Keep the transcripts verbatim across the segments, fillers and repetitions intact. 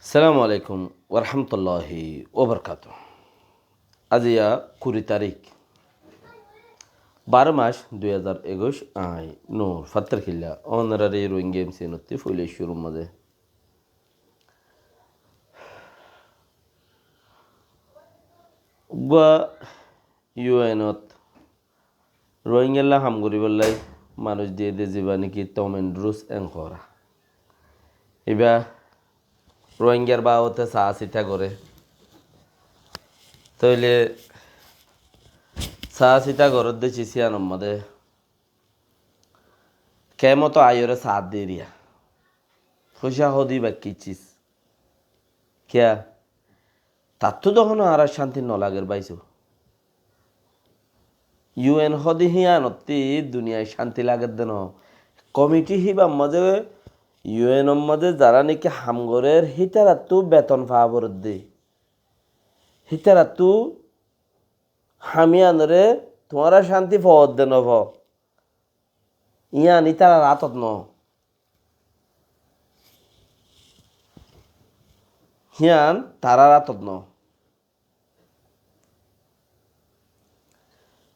Assalamu alaikum warahmatulláhi wabarakátuhu. Aziya kuri tarík, baró mac dui házar ekuic, añí Nur Fattarkilla, ónorare Rohingya M C N ottú foila cúrur mazé. Uggwá U N ot Rohingyalla ham goríbolla manúic diyé dé, zibá néki Tom Andrews en hoóra. Ibá Rohingyar babote saá sita goré. Tóile saá sita gorédde cis yíanor mazé kemot aiyóre saá diyé. Foicá hoóde ibá ki cis? Kiyá? Tattú de honó añárar cánti no lager báiso. U N hoóde híyanottí duniyait cánti lager de no. Komiti híbar mazé, U N or mazé zará néki ham gorér, hítarattú beton faa foredde. Hítarattú ham yíanoré tuáñra cánti foódde no fo. Yían ítarar átot no. Híyan tarár átot no.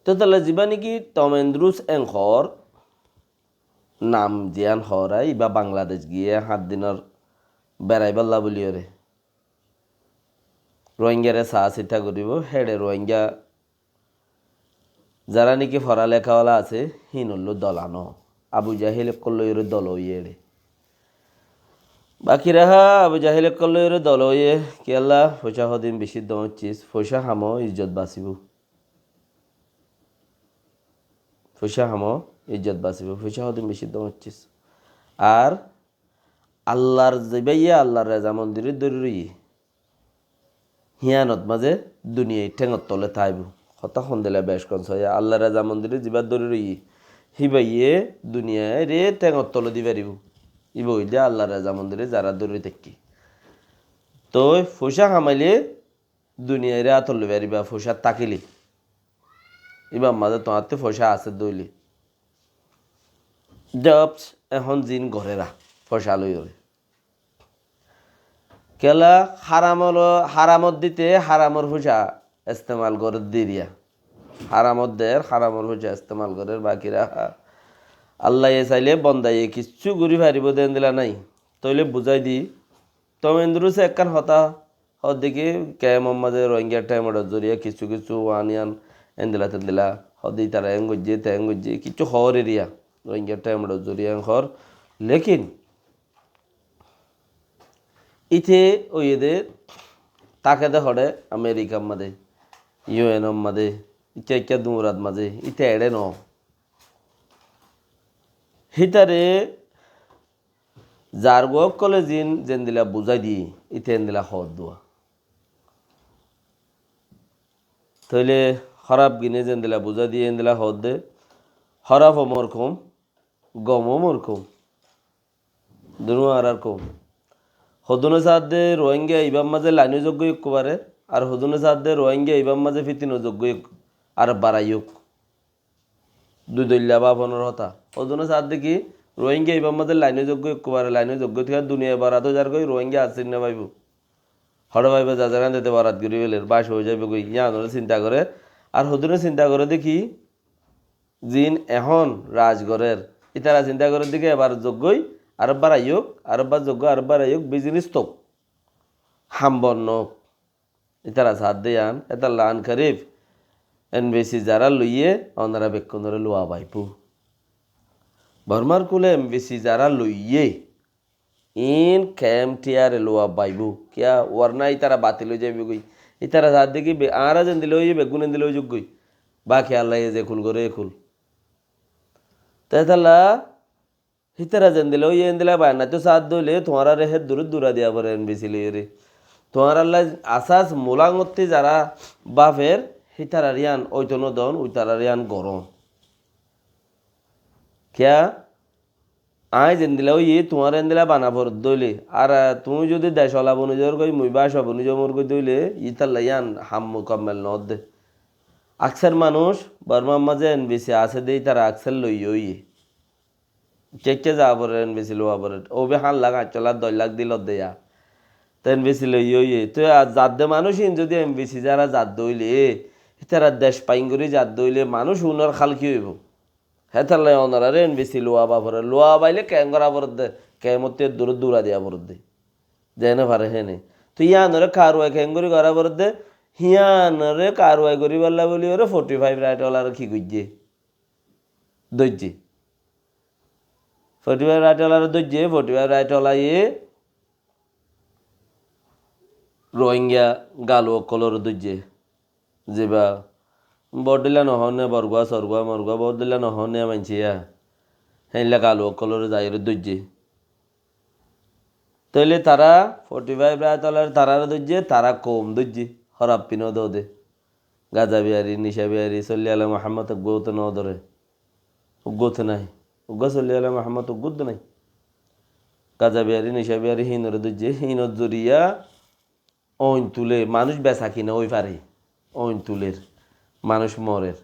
Tótalla zibá néki Tom Andrews en hoór, nam ziyán hoóra, ibá Bangladec giyé hát dinor beraibálla buli goré. Rohingyare saá sita goríbo, héçe Rohingya zará néki fora lekáwala asé, híinollú dola no. Abu Jahil ókkol loiyóre dola óiye éçe. Baki raha Abu Jahil ókkol loiyóre dola óiye, kiyólla? Foicá hoóde bicí doóñr cis, foicá hamó izzot basibó. Foicá hamó izzot basibó, foicá hoóde bicí doóñr cis. Ar Allar zibáye Allar rezamondiré dóri roiyé, híyanot mazé duniyai théngot tole táibo. Hotá hondila bec kon soiya, Allar rezamondiré zibá dóri roiyé, híbaye duniyaire théngot tole di faribó. Íba óilde Allar rezamondiré zará dóri táikke. Toi foicá hamaile duniyaire átot loi faribá, foicá tákile. Íbar mazé tuáñttú foicá asé dóile. Jobs ehón zin goréra, foicá loiyóre. Kiyólla? Háramor, háramot dite háramor foicá estemal gorér diriya. Háramot der, háramor foicá estemal gorér, baki raha. Allaye saile bondaye kissú gorí faribó de endila nái. Tóile buzái di, Tom Andrews ekkán hotá hoódde ki, kemor mazé Rohingya thémedor zoriya kissú kissú wán yían endila tendila hoódde, ítara en goijjé, te en goijjé, kissú hoór eriya Rohingya thémedor zoriya en hoór. Lekin íte óiye dé, táke dé hoçé Amerikar mazé, U N or mazé, ikká ikká duñrat mazé, íte eçé no. Hítare zargua ókkole zin zendila buzái di, íte endila hoódduwa. Tóile hóraf gine zendila buzái di, endila hoódde, hóraf o mor koum, gom o mor koum. Dunú añárar koum. Hodúne saádde Rohingya ibár mazé lain ói zoggói ekkubare, ar hodúne saádde Rohingya ibár mazé fitin ói zoggói ek-, ar barai ók. Dui doilla báfonor hotá. Hodúne saádde ki, Rohingya ibár mazé lain ói zoggói ekkubare, lain ói zoggói, tóile duniyai barat ói zargói, Rohingya asé no faibó. Hoçé faibó, za zagan dete barat gorí féler, báca ói zaibói, yíanoré sinta gorér. Ar hodúne sinta gorédde ki, zin ehón raz gorér, ítara sinta gorédde ki ebar zoggói, ar barai ók, ar bar zoggói, ar barai ók, bizinis tók, ham bon ók. Ítara saádde yían, étalla Ankarib, N B C zará loiyé, onora bekkúnoré luwa baibó. Bormar kule N B C zará loiyé, iín K M T R e luwa baibó. Kiyá? Warna ítara batil ói zaibói goi. Ítara saádde ki be-, añára zendila óiye, beggún endila ói zoggói. Baki Allaye ze kul goré e kul. Te étalla hítara zendila óiye endila bainnattú saádde óile tuáñrare hé duru dura diya foré N B C loiyóre. Tuáñralla asas mulangottí zará báfer hítarar yían óito no don, uitarar yían gorón. Kiyá? Aññí zendila óiye tuáñre endila bana foredde óile, ar, ah, tuñí zodi dec ola boni zagói, mui báca boni zagói dóile, ítalla yían ham mukammel noódde. Akser manúic Bormar mazé N B C asé dé, ítara akser loiyé óiye. Kekké za forer, N B C luwa forer. Óbe háñt lak, añctó lak, doc lak dilodde yá. Te N V C loiye óiye. Te ar zadde manúic ín zodi N V C zara zadde óile, hítara dec fain gorí zadde óile manúic únor hál ki óibo? Hétalla onoráre N V C luwa ba foré. Luwa baile keén gora foredde, keémotte dure dura diya foredde. Zene fare héne. Te yíanoré karwai keén gorí gora foredde, yíanoré karwai goríballa buli óre forty five right olaré ki goijje? Doijje. Forty five right olaré doijje, forty five right olaye Rohingya galu ókkolóre doijje. Ziba bordilla nohóne, borgua, sorgua, morgua, bordilla nohóne maincé ya. Héilla galu ókkolóre zaiyóre doijje. Tóile tará forty five right olaré taráre doijje, tará koum doijje, hóraf fino dode. Gaza biyari, nica biyari, solli ala Muhammad uggúa to no dore. Uggúa to nai. Uggúa solli ala Muhammad uggúa to nai. Gaza biyari, nica biyari, híinoré doijje, híinor zoriya oin tule, manúic besa kina ói fare. Oin tuler, manúic morer.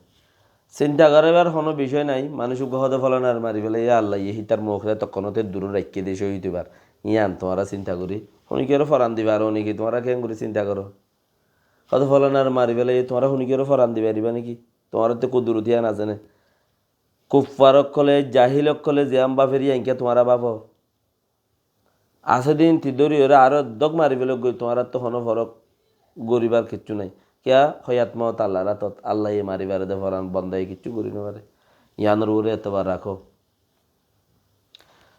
Sinta goríbar honó bicóy nai, manúic uggúa hode folanar mari félaiye, Allaye hítar mukóre tokkónote dure raikké de cóhid óibar. Yían tuáñra sinta gorí, honikiyóre foran dibar, honiki tuáñra keén gorí sinta goró? Hode folanar mari félaiye, tuáñra honikiyóre foran dibar iba niki? Tuáñratte kudurot yían asé né? Kuffar ókkolé, jahil ókkolé ziyán bafer yían kiyá tuáñra bafo? Asé din ti dóri óre aró dók mari félogói, tuáñrattú honó forók goríbar kiccú nai. Kiyá? Hoyat moot Allar átot, Allaye mari fare de foran, bondaye kiccú gorí no fare. Yíanor uore etobar rakó.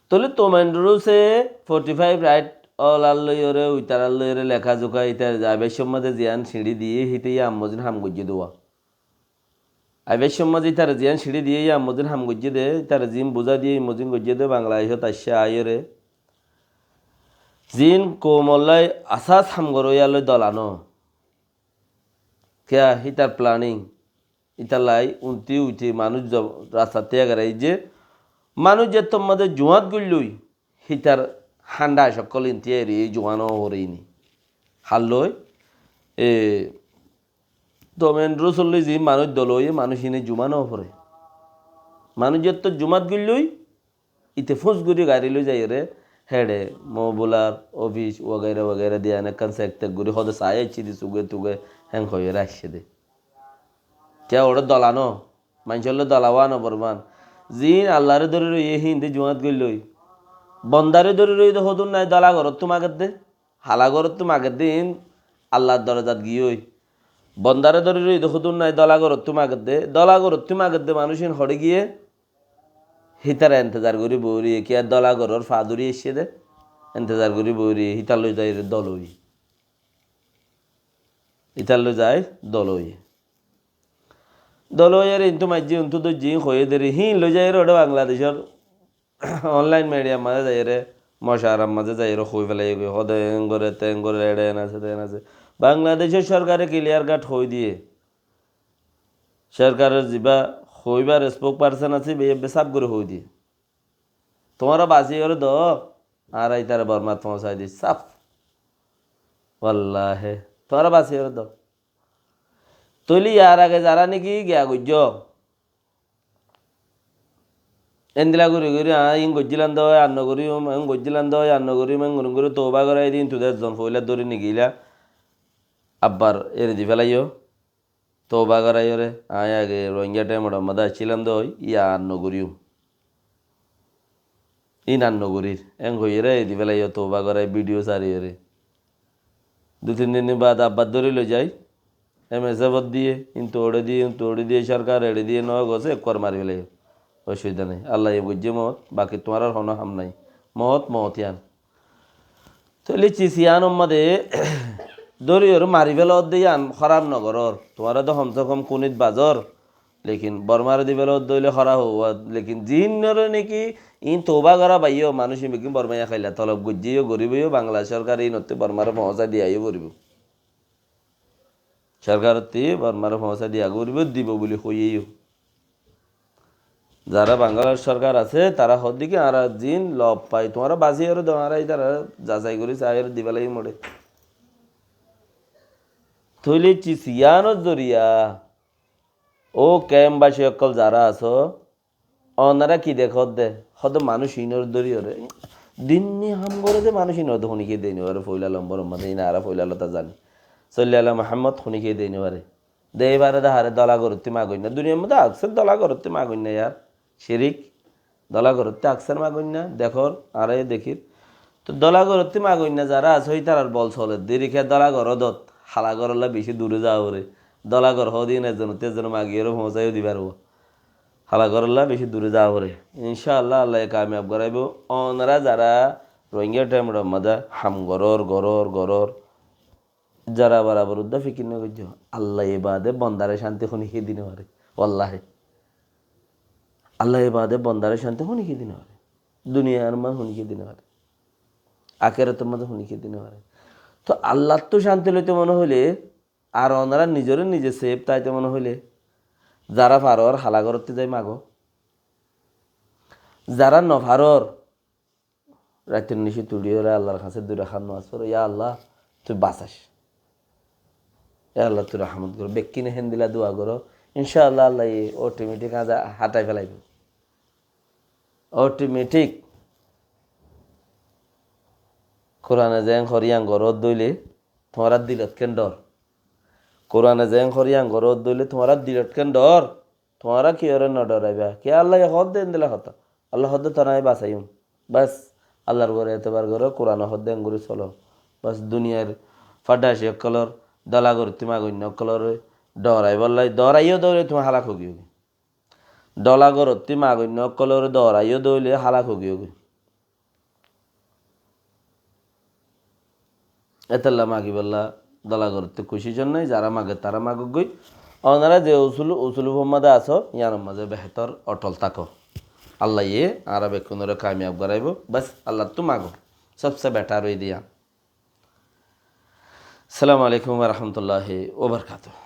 Tóile Tom Andrews e forty five right olar loiyóre, itarar loiyóre leká zuká, itar aibar cómot ziyán siñçí diyé, híte yían mozin ham goijjé de uwa. Aibar cómot itare ziyán siñçí diyé, yían mozin ham goijjé de, itare ziín buzá diyé, mozin goijjé de, Bangladecót aiccé aiyóre. Ziín koumollai asás ham goró yían loi dola no. Kiyá? Hítar planning. Ítallai untí uithí manúic zo-, rastat tíya geraijje. Manúic zettór mazé juáñt goillói, hítar hánda cókkol intí eri ei juáno horeini. Hálloi, e, Tom Andrews loi zí manúic dol óiye, manúic híne jumá no fore. Manúic zettór jumáñt goillói, ite fús gorí garí loi zaiyóre, héçe, mobular, ofis, wagaira wagaira diyan ekkán sek tek gorí, hode sai aiccé de suge tuge, héng hoiyóre aiccé de. Kiyá uçé dola no? Maincór loi dola wá no forman. Ziín Allaré dóri roiyé hín de juáñt goillói. Bondaré dóri roiyé de hodún nai dola gorottú magedde. Hala gorottú magedde hín Allar dorozat giyói. Bondaré dóri roiyé de hodún nai dola gorottú magedde. Dola gorottú magedde manúic hín hoçé giyé. Hítara entezar gorí boóriye, kiyá dola gorór fa dóri aiccé de. Entezar gorí boóriye, hítar loi zaiyóre dol óiye. Itar loi zai dol óiye. Dol óiyore intú maijjé, untú dóijje, ín hoiyé deri, híin loi zaiyore uçé Bangladecór online mediar mazé zaiyore, mocarar mazé zaiyore hoi félaiye goi, hode en gore, ten gore, eçe en asé, ten asé. Bangladecór sorkare clear cut hoi diye. Sorkaror ziba hoibar spokesperson asé, be, be saf gore hoi diye. Tuáñra basiyore do, añára itare Bormat foóñsai di, saf. Wallahi, tuáñra basiyore do. Tóile yar age zará niki giya goijjó, endilla gori gori, añí in goijjilam de, ar no gorim, in goijjilam de, ar no gorim, in gorim gori touba gorai di, intu de ekzon foila dóri nigila, abbar eri di félaiyo. Touba goraiyore, añí age Rohingya time or mazé accílam de, ói, iya ar no gorim. In ar no gorir. En hoiyore eri di félaiyo, touba gorai, video sariyore. Dui tin din baad abbar dóri loi zai, M S F ot diye, intu oçé diye, intu oçé diye, sorkar eçe diye, no gosé, ekkuar mari félaiyo. Osubida nai. Allaye goijje moot, baki tuáñrar hono ham nai. Moot, moot iyan. Tóile cis iyan or mazé dóri óre mari félodde iyan hóraf no gorór. Tuáñra de hom se hom kunit bazor. Lekin Bormare di félodde óile hóraf óibo. Lekin ziínoré niki in touba gora baiyo, manúic in beggín Bormaiya háilla tolob goijjé yo, gorib óiyo, Bangladec sorkare inottú Bormare foóñsai diya yo gorib. Sorkarottú Bormare foóñsai diya gorib, dibo buli hoiye yo. Zará Bangladec sorkar asé, tará hoódde ki, añára ziín lob fai, tuáñra basiyore do, añára itarare zasai gori saiyore di félai more. Tóile cis iyanor zoriya, ó kembaci ókkol zará asó, onora ki dekódde? Hoódde manúic inor dóri óre, Dinni ham goré de manúic ínore de hone kiyé de no fare, foila lombor or mazé ínore foila lota zani. Solli ala Muhammad hone kiyé de no fare. De ibare de hare dola gorótti magoinna. Duniyar mazé aksar dola gorótti magoinna yar. Cirik. Dola gorótti aksar magoinna. Dekór, añára dekír. To dola gorótti magoinna zara asé, itarar bol soler. Diri ke dola goró dot. Hala gorolla beci dure za fore. Dola gor hodin ezon te ezon magiyore foñsai di faribo. Hala gorolla beci dure za fore. Incá Allah, Allah ye kamiyab goraibo. Onora zara Rohingya temor mazé ham gorór, gorór, gorór. Zara barabor udda fikir no goijjo. Allah ye bade bondare shanti hone kiyé de no fare. Wallahi. Allah ye bade bondare shanti hone kiyé de no fare. Duniyar mazé hone kiyé de no fare. Akérator mazé hone kiyé de no fare. To Allahttu shanti loito mone hoile, ar onora nizore nize safe taito mone hoile, zara faror hala gorotti zai mago. Zara no faror, raitor nici tuçiyore Allahr hañsé dui rakat nomaz foro, ya Allah, tui basais. Ya Allah, tui rahamot goro. Bekkine héndilla dua goro. Incá Allah, Allah ye otometik aza hatai felaibo. Otometik. Kurane zen hor yián goró de óile, tuáñrar dilot ken dor. Kurane zen hor yián goró de óile, tuáñrar dilot ken dor. Tuáñra kiyore no doraiba? Kiyá Allah ye hoó de endilla hotá? Allah hoó de tuáñra añí basaiyum. Bas, Allahr uore etobar goró, Kurane hoó de engori solo. Bas, duniyar faddaci ókkolor, dola gorótti magoinna ókkolore doraibálla, doraiyó de óile tuáñra halak ói giyói. Dola gorótti magoinna ókkolore doraiyó de óile halak ói giyói. Etolla magibálla dola gorótte kucíc nái, zara mage tara magógoi. Onora ze usul, usul mazé asó, yiánor mazé behétor otol táko. Allah ye añára bekkúnore kamiyab goraibo. Bas, Allahttu mago. Sobse betar ói diya. Assalamu alaikum wa rahmatullahi wa barakatuhu.